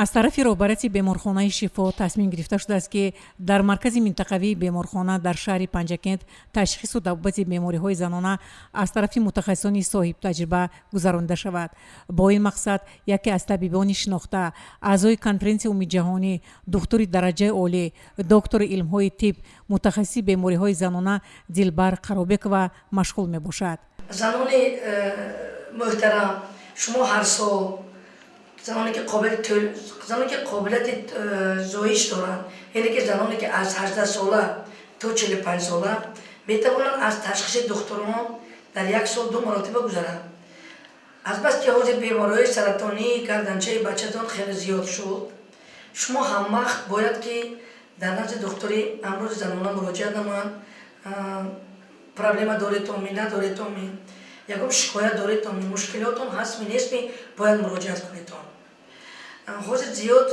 Аз тарафи роҳбарияти беморхонаи «Шифо» тасмим гирифта шудааст, ки дар маркази минтақавии беморхона дар шаҳри Панҷакент ташхису табобати бемориҳои занона аз тарафи мутахассисони соҳибтаҷриба гузаронида шавад. Бо ин мақсад яке аз табибони шинохта, аъзои Конференсияи умумиҷаҳонӣ, духтури дараҷаи олӣ, доктори илмҳои тиб, мутахассиси бемориҳои занона Дилбар Қаробекова машғул мебошад. Занони муҳтарам, шумо ҳар сол заноне ки қобилияти зоиш доранд, яъне ки заноне ки аз 18 сола то 45 сола, метавонанд аз ташхиси духтурон дар як сол ду маротиба гузаранд. Азбаски ҳозир бемориҳои саратонии гарданчаи бачадон хеле зиёд шуд, шумо ҳамвақт бояд ки дар назди духтури амрози занона муроҷиат намоянд. Проблема доредтонми, надоредтонми, ягон шикоят доредтонми, мушкилотон ҳастми, нестми, бояд муроҷиат кунедтон. Ҳозир зиёд.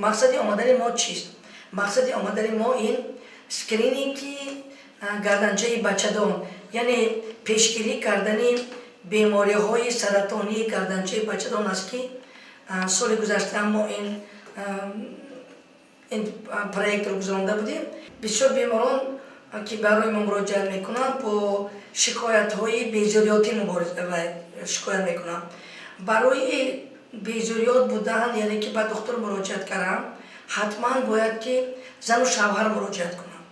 Мақсади омадани мо чист? Мақсади омадани мо ин скрининги гарданчаи бачадон, яъне пешгирӣ кардани бемориҳои саратонии гарданчаи бачадон аст, ки соли гузашта мо ин проектро гузаронда будем. Бисёр беморон, ки барои мо муроҷиат мекунанд, бо шикоятҳои безориётӣ шикоят мекунанд. Барои безориёт будан, яъне ки ба духтур муроҷиат кардан, ҳатман бояд ки зану шавҳар муроҷиат кунанд.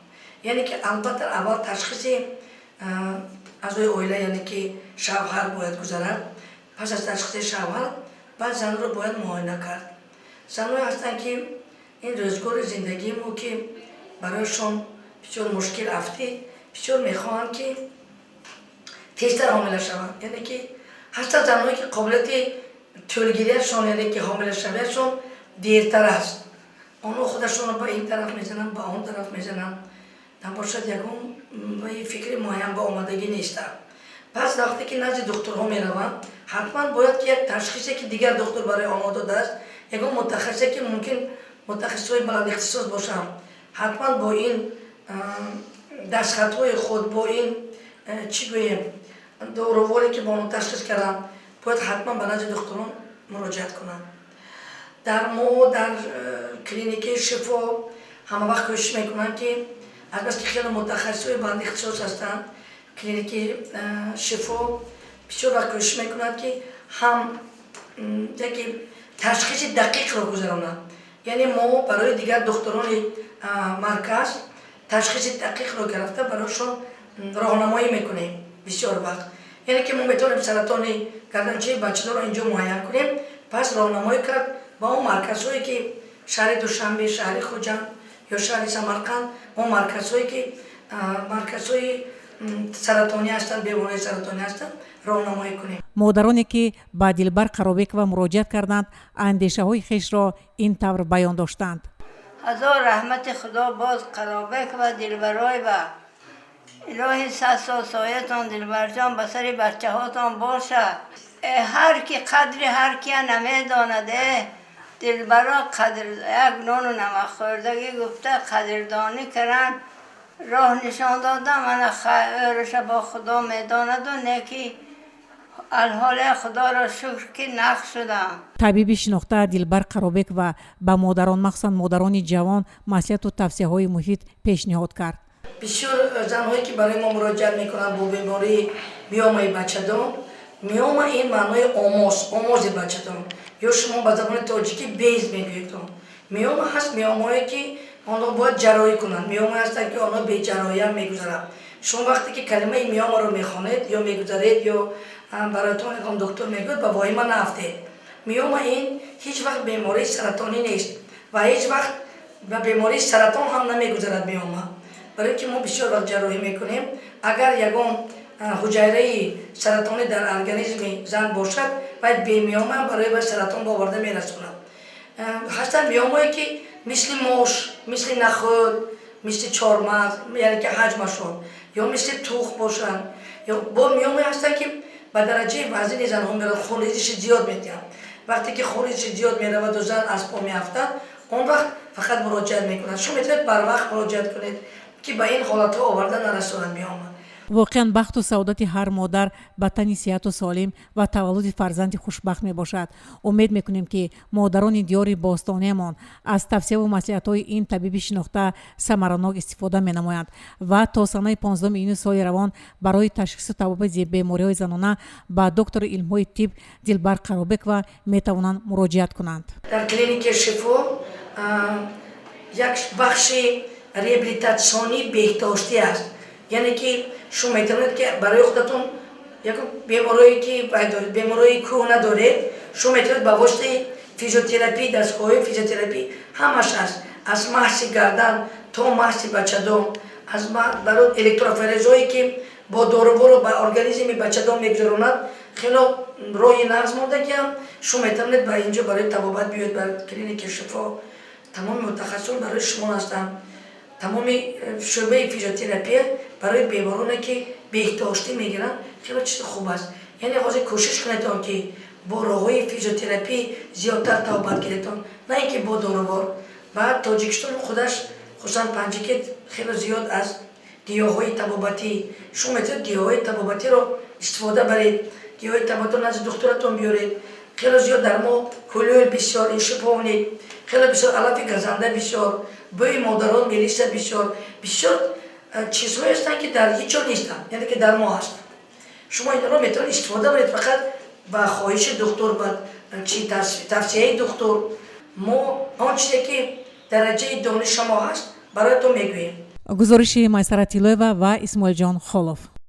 Яъне ки албатта аввал ташхиси аъзои оила, яъне ки шавҳар бояд гузарад. Пас аз ташхиси шавҳар баъд занро бояд муоина кард. Заное ҳастанд, ки ин рӯзгори зиндагии мо, ки барояшон бисёр мушкил афтид, бисёр мехоҳанд, ки тезтар ҳомила шаванд. Яъне ки ҳастанд занҳое, ки қобилияти тӯлгирияшон, яъне ки ҳомилашавиашон дертар аст. Онҳо худашонро ба ин тараф мезананд, ба он тараф мезананд, набошад, ягон фикри муайян ба омадагӣ нестанд. Пас вақте ки назди духтурҳо мераванд, ҳатман бояд ки як ташхисе, ки дигар духтур барои онҳо додааст, ягон мутахассисе, ки мумкин мутахассисҳои баландихтисос бошанд, ҳатман бо ин дастхатҳои худ, бо ин, чӣ гӯем, доруворе, ки бо онҳо ташхис карданд, бояд ҳатман ба назди духтурон муроҷиат кунанд. Дар мо дар клиникаи «Шифо» ҳама вақт кӯшиш мекунанд, ки азбаски хеле мутахассисҳои баландихтисос ҳастанд, клиникаи «Шифо» бисёр вақт кӯшиш мекунад, ки ҳам яке ташхиси дақиқро гузаронад. Яъне мо барои дигар духтурони марказ ташхиси дақиқро гирифта, барояшон роҳнамоӣ мекунем бисёр вақт. Яъне ки мо метавонем саратони гарданчаи бачадонро инҷо муайян кунем, пас роҳнамоӣ кард ба он марказҳое, ки шаҳри Душанбе, шаҳри Хуҷанд ё шаҳри Самарқанд, он марказҳое, ки марказҳои саратонӣ ҳастанд, бемориҳои саратонӣ ҳастанд, роҳнамоӣ кунем. Модароне, ки ба Дилбар Қаробекова муроҷиат карданд, андешаҳои хешро ин тавр баён доштанд. Ҳазор раҳмати Худо боз Қаробекова Дилбароева. Илоҳи, 100 сол соятон, Дилбарҷон, ба сари бачаҳотон бошад. Ҳар ки қадри ҳар кия намедонад. Дилбаро қадр як нону намакхӯрдагӣ гуфта, қадрдонӣ каран, роҳ нишон додам. Мана хайруша бо Худо медонаду неки алҳоле Худоро шукр, ки нақ шудам. Табиби шинохта Дилбар Қаробекова ба модарон, махсусан модарони ҷавон, маслиҳату тавсияҳои муфид пешниҳод кард. Бисёр занҳое, ки барои мо муроҷиат мекунанд бо бемории миомаи бачадон. Миома ин маънои омоз, омози бачадон, ё шумо ба забони тоҷикӣ без мегӯедон. Миома ҳаст, миомое, ки онҳо бояд ҷарроҳӣ кунанд, миомое ҳастанд, ки онҳо беҷарроҳиам мегузаранд. Шумо вақте ки калимаи миомаро мехонед ё мегузаред, ё бароятон ягон доктор мегӯяд, ба воҳима наафтед. Миома ин ҳеҷ вақт бемории саратонӣ нест ва ҳеҷ вақт ба бемории саратон ҳам намегузарад миома, барои ки мо бисёр вақт ҷарроҳӣ мекунем. Агар ягон ҳуҷайраи саратонӣ дар организми зан бошад, вай бемиома барои вай саратон ба оварда мерасонад. Ҳастанд миомое, ки мисли мош, мисли нахӯд, мисли чормағз, яъне ки ҳаҷмашон ё мисли тухм бошанд, ё бо миомое ҳастанд, ки ба дараҷаи вазини занҳо меравад, хунрезиши зиёд медиҳанд. Вақте ки хунрезиши зиёд мераваду зан аз по меафтад, он вақт фақат муроҷиат мекунад. Шумо метавонед барвақт муроҷиат кунед, ки ба ин ҳолатҳо оварда нарасонад миома. Воқеан, бахту саодати ҳар модар ба тани сиҳату солим ва таваллуди фарзанди хушбахт мебошад. Умед мекунем, ки модарони диёри бостониямон аз тавсияву маслиҳатҳои ин табиби шинохта самаранок истифода менамоянд ва то санаи 15 июни соли равон барои ташхису табобати бемориҳои занона ба доктори илмҳои тиб Дилбар Қаробекова метавонанд муроҷиат кунанд. Дар клиникаи «Шифо» як бахши реабилитатсионӣ беҳдоштӣ аст, яъне ки шумо метавонед, ки барои худатон як беморое ки беморои кӯҳна доред, шумо метавонед ба воситаи физиотерапия, дастгоҳҳои физиотерапия ҳамаш аст, аз маси гардан то маси бачадон, аз барои электрофорезое, ки бо доруворо ба организми бачадон мегузаронад, хело роҳи нағз мондагиам. Шумо метавонед ба инҷо барои табобат биёед, ба клиникаи «Шифо». Тамоми мутахассисон барои шумо ҳастанд. Тамоми шӯъбаи физиотерапия барои бемороне, ки беҳдоштӣ мегиранд, хело чизи хуб аст. Яъне ҳозир кӯшиш кунедон, ки бо роҳҳои физиотерапӣ зиёдтар табобат гиредон, на ин ки бо дорувор. Баъд Тоҷикистон худаш, хусусан Панҷакент, хело зиёд аз гиёҳҳои табобатӣ. Шумо метавонед гиёҳҳои табобатиро истифода баред, гиёҳҳои табобатиро назди духтуратон биёред. Хело зиёд дар мо кулӯл бисёр, шиповник хело бисёр, алафи газанда бисёр, бӯи модарон, мелисса бисёр, бисёр чизҳое ҳастанд, ки дар ҳеҷ ҷо нестанд, яъне ки дар мо ҳаст. Шумо инро метавонед истифода баред, фақат ба хоҳиши духтур, ба чи тавсияи духтур. Мо он чизе, ки дараҷаи дониши мо ҳаст, бароятон мегӯем. Гузориши Майсара Тилоева ва Исмоилҷон Холов.